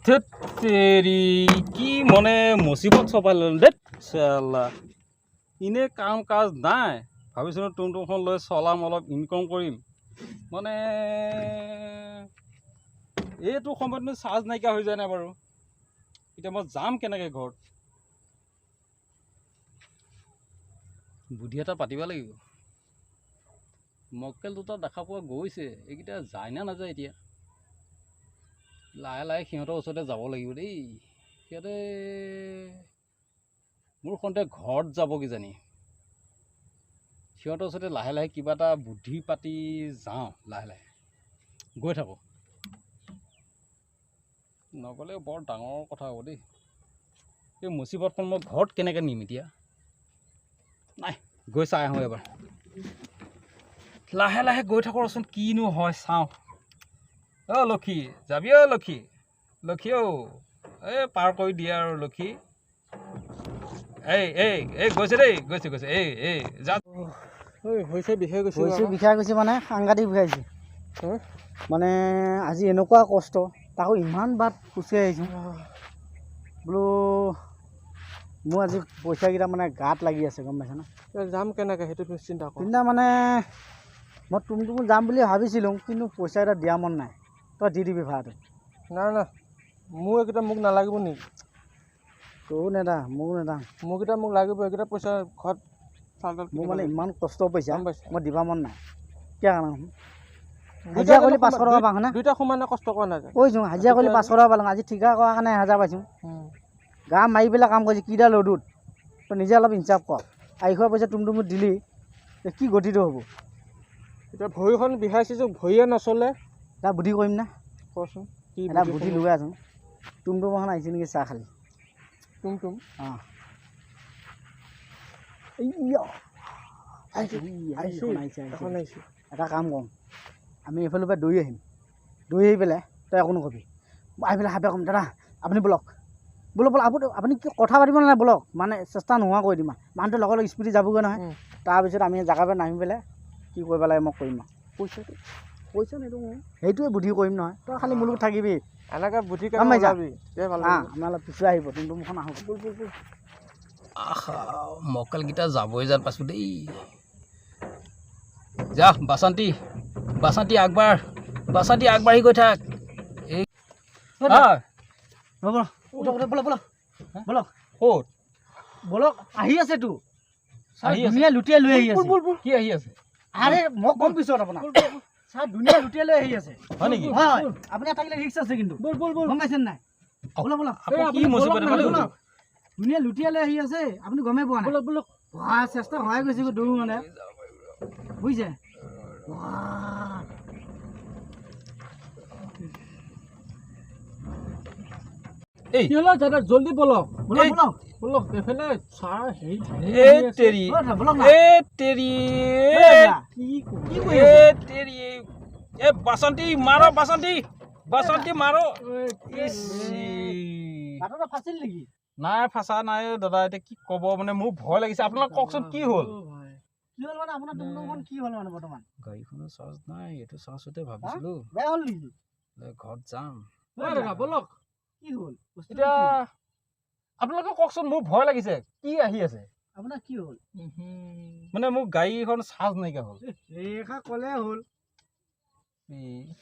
ধেত তেৰি, কি মানে মুচিবত চপাই ল'লো। ধেত চালা, এনেই কাম কাজ নাই। ভাবিছিলোঁ টুমটুমখন লৈ চলাম, অলপ ইনকম কৰিম। মানে এইটো সময়তনো চাৰ্জ নাইকিয়া হৈ যায় নাই বাৰু? এতিয়া মই যাম কেনেকৈ ঘৰত? বুদ্ধি এটা পাতিব লাগিব। মক্কেল দুটা দেখা পোৱা গৈছে, এইকেইটা যায় নে নাযায়? এতিয়া লাহে লাহে সিহঁতৰ ওচৰতে যাব লাগিব দেই। সিহঁতে মোৰ সন্দেহ ঘৰত যাব কিজানি। সিহঁতৰ ওচৰতে লাহে লাহে কিবা এটা বুদ্ধি পাতি যাওঁ। লাহে লাহে গৈ থাকোঁ, নগ'লেও বৰ ডাঙৰ কথা হ'ব দেই। এই মুচিবতখন মই ঘৰত কেনেকৈ নিম এতিয়া? নাই, গৈ চাই আহোঁ এবাৰ। লাহে লাহে গৈ থাকোঁ, ৰচোন কিনো হয় চাওঁ। অ' লক্ষী, যাবি? অ' লক্ষী, লক্ষী অ', এই পাৰ কৰি দিয়ে আৰু লক্ষী। এই এই এই, গৈছে দেই, গৈছে গৈছে। এই এই, যা। হৈছে, বিষাই গৈছে। হৈছে, বিষাই গৈছে, মানে সাংঘাতিক বিষাইছে। মানে আজি এনেকুৱা কষ্ট, তাকো ইমান বাট খোজকাঢ়ি আহিছোঁ। বোলো মোৰ আজি পইচাকেইটা মানে গাত লাগি আছে, গম পাইছা না? যাম কেনেকৈ সেইটো তুমি চিন্তা কৰ। চিন্তা মানে মই টুমটুমত যাম বুলি ভাবিছিলোঁ, কিন্তু পইচা এটা দিয়া মন নাই। তই দি দিবি ভাড়াটো। নাই নাই, মোৰ এইকেইটা মোক নালাগিব নেকি? তয়ো নেদা, ময়ো নেদা। মোৰকেইটা মোক লাগিব, এইকেইটা পইচা ঘৰত চাউল তাউল মোৰ কিনিব মানে লাগিব। ইমান কষ্ট পইচা গম পাইছা? মই দিবা মন নাই। কিয় কাৰণে দুইটা হাজিৰা কৰিলে জানো 500 টকা পাওঁ হয়নে? দুইটা সমানে কষ্ট কৰা নাযায়। কৈছোঁ, হাজিৰা কৰিলে 500 টকা পালোঁ, আজি ঠিকা কৰাৰ কাৰণে 1000 পাইছোঁ। গা মাৰি পেলাই কাম কৰিছোঁ কিডাল ৰ'দত। তই নিজে অলপ ইনচাফ কৰ। আহি খোৱা পইচা টুমটুমত দিলি কি গতিটো হ'ব? এতিয়া ভৰিখন বিষাইছে যে ভৰিয়ে নচলে। এটা বুদ্ধি কৰিম না। কচোন কি এটা বুদ্ধি বুদ্ধি কৰিম? লগাই আছোঁ। টুমটুম এখন আহিছে নেকি চাহ খালি। টুমটুম? অঁ। আহিছে, আহিছে আহিছে। এখন আহিছে। এটা কাম কৰোঁ, আমি এইফালৰ পৰা দৌৰি আহিম। দৌৰি আহি পেলাই তই একো নকবি। আহি পেলাই হাপে ক'ম, দাদা আপুনি বলক, ব'লক ব'লক। আপুনি আপুনি কি কথা পাতিব নালাগে, ব'লক। মানে চেষ্টা নোহোৱা কৰি দিম আৰু। মানুহটো লগে লগে স্পীডত যাবগৈ নহয়। তাৰপিছত আমি জেগাৰ পৰা নামি পেলাই কি কৰিব লাগে মই কৰিম আৰু। পইচাটো, পইচা নিদিওঁ মই। সেইটোৱে বুদ্ধি কৰিম নহয়, তই খালি মোৰ লগত থাকিবি। এনেকৈ বুদ্ধি গম কেনে পাইছা? ওলাবি, তেতিয়া ভাল অঁ লাগিব। আমাৰ অলপ পিছুৱাই আহিব টুমটুমখন আহক। ব'ল ব'ল ব'ল। আহা, মক্কেলকেইটা যাবই যেন পাইছোঁ দেই। যা বাচন্তি, বাচন্তি আগবাঢ়, বাচন্তি আগবাঢ়ি গৈ থাক। এই ৰ'ব, উঠক উঠক, ব'লক ব'লক ব'লক। ক'ত? ব'লক, আহি আছেতো। আহি আছে? ধুনীয়া লুটিয়াই লৈ আহি আছে। কি আহি আছে? আৰে মই ক'ম পিছত আপোনাক। ছাৰ, ধুনীয়া লুটিয়াই লৈ আহি আছে। হয় নেকি? হয় হয়, আপুনি ইয়াত থাকিলে ৰিস্ক আছে কিন্তু। ব'ল ব'ল ব'ল। গম পাইছে নাই? ব'লক ব'লক। আকৌ কি মুচিবত ব'লক, পালে? ব'লক। ধুনীয়া লুটিয়াই লৈ আহি আছে, আপুনি গমেই পোৱা নাই। ব'লক ব'লক। বাহ, চেষ্টা সহায় গৈছে দৌৰ মানে, বুজিছে? বাহ। এই কি হ'ল দাদা, জল্দি ব'লক। ব'লক ব'লক। ব'লক, এইফালে ছাৰ হেৰি ধানি এই আহি আছে। তেৰি, অ' দাদা, ব'লক না। এই তেৰি, এই দাদা, কি কি কৰি আছে? এই তেৰি, এই বাচন্তি মাৰ, বাচন্তি, বাচন্তি মাৰ। ইচ। বাটতে ফাঁচিল নেকি? নাই, ফাঁচা নাই দাদা। এতিয়া কি ক'ব, মানে মোৰ ভয় লাগিছে। আপোনালোক কওকচোন কি হ'ল? কি হ'ল মানে আপোনাৰ টুমটুমখন কি হ'ল মানে বৰ্তমান? গাড়ীখনৰ চাৰ্জ নাই, এইটো চাৰ্জতে ভাবিছিলোঁ বেয়া হ'ল নেকি? ঘৰত যাম। দাদা ব'লক। কি হ'ল বস্তুটো? এতিয়া কি? আপোনালোকে কওকচোন, মোৰ ভয় লাগিছে, কি আহি আছে? আপোনাৰ কি হ'ল? মানে মোৰ গাড়ীখন চাৰ্জ নাইকিয়া হ'ল। এইষাৰ ক'লে হ'ল।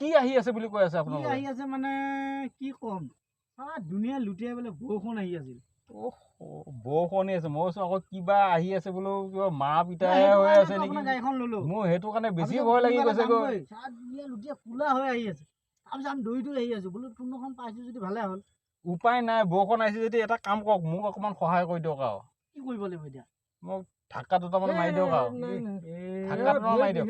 কি আহি আছে বুলি কৈ আছে কি আপোনালোকে? আহি আছে মানে কি ক'ম, ধুনীয়া লুটিয়াই পেলাই বৰষুণ আহি আছিল। অহ, বৰষুণ আহি আছে। মই ভাবিছোঁ আকৌ কিবা আহি আছে বোলো, কিবা মাৰা পিটাহে সেইটো হৈ কাৰণেতো আছে নেকি। আপোনাৰ গাড়ীখন ল'লো। মোৰ সেইটো কাৰণে বেছি তাৰপিছত ভয় লাগি সোনকালে গৈছেগৈ। যামগৈ। চাহ ধুনীয়া লুটিয়া কোলা হৈ আহি আছে। তাৰপিছত আমি দৌৰি দৌৰি আহি আছোঁ, বোলো টুমটুমখন পাইছোঁ যদি ভালে হ'ল। উপায় নাই, বৰষুণ আহিছে যদি এটা কাম কৰক, মোক অকণমান সহায় কৰি দিয়ক আৰু। কি কৰিব লাগিব এতিয়া? মোক ধাক্কা দুটামান মাৰি দিয়ক আৰু। ধাক্কা দুটামান মাৰি দিয়ক।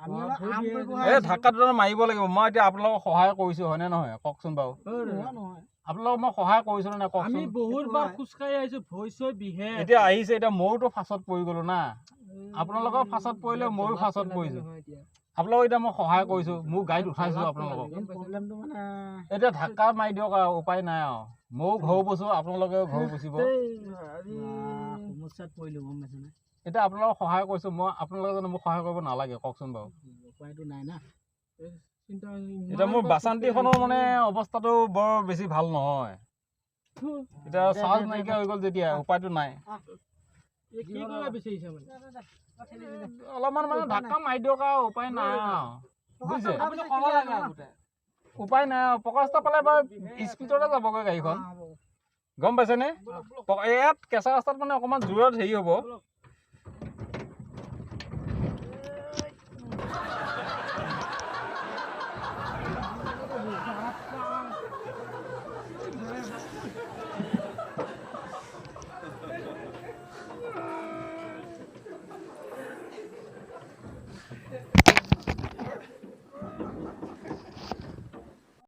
আমি অলপ আৰাম কৰিব এই ধাক্কা দুটামান মাৰিব লাগিব। মই এতিয়া আপোনালোকক সহায় কৰিছোঁ হয়নে নহয় কওকচোন বাৰু? নোহোৱা নহয়। আপোনালোকক মই সহায় কৰিছোঁ নে নাই আমি কওকচোন? বহুত বাৰ হয়। খোজকাঢ়ি আহিছো, ভৰি চৰি বিহে। এতিয়া আহিছে, এতিয়া ময়োতো ফাঁচত পৰি গ'লো না। আপোনালোকৰ ফাঁচত পৰিলে ময়ো ফাঁচত পৰিছোঁ। আপোনালোকক এতিয়া মই সহায় কৰিছোঁ, মোৰ গাড়ীত উঠাইছোঁ আপোনালোকক। মেইন প্ৰব্লেমটো মানে এতিয়া ধাক্কা মাৰি দিয়ক আৰু, উপায় নাই আৰু। ময়ো ঘৰ বচো, আপোনালোকেও ঘৰ বচিব। সমস্যাত পৰিলোঁ, গম পাইছেনে? এতিয়া আপোনালোকক সহায় কৰিছোঁ মই, আপোনালোকে জানো মোক সহায় কৰিব নালাগে কওকচোন বাৰু? উপায়টো নাই না। চিন্তা। এতিয়া মোৰ বাচান্তিখনৰ মানে অৱস্থাটো বৰ বেছি ভাল নহয়। এতিয়া চাৰ্জ নাইকিয়া হৈ গ'ল যেতিয়া, উপায়টো নাই। কি কৰিব বিচাৰিছে মানে? অলপমান মানে ধাক্কা মাৰি দিয়ক আৰু, উপায় নাই আৰু, বুজিছে? আপুনি ক'ব লাগে আগতে। উপায় নাই আৰু। পকা ৰাস্তা পালে বাৰু স্পীডতে যাবগৈ গাড়ীখন, গম পাইছেনে? ইয়াত কেঁচা ৰাস্তাত মানে অকণমান জোৰত হেৰি হ'ব।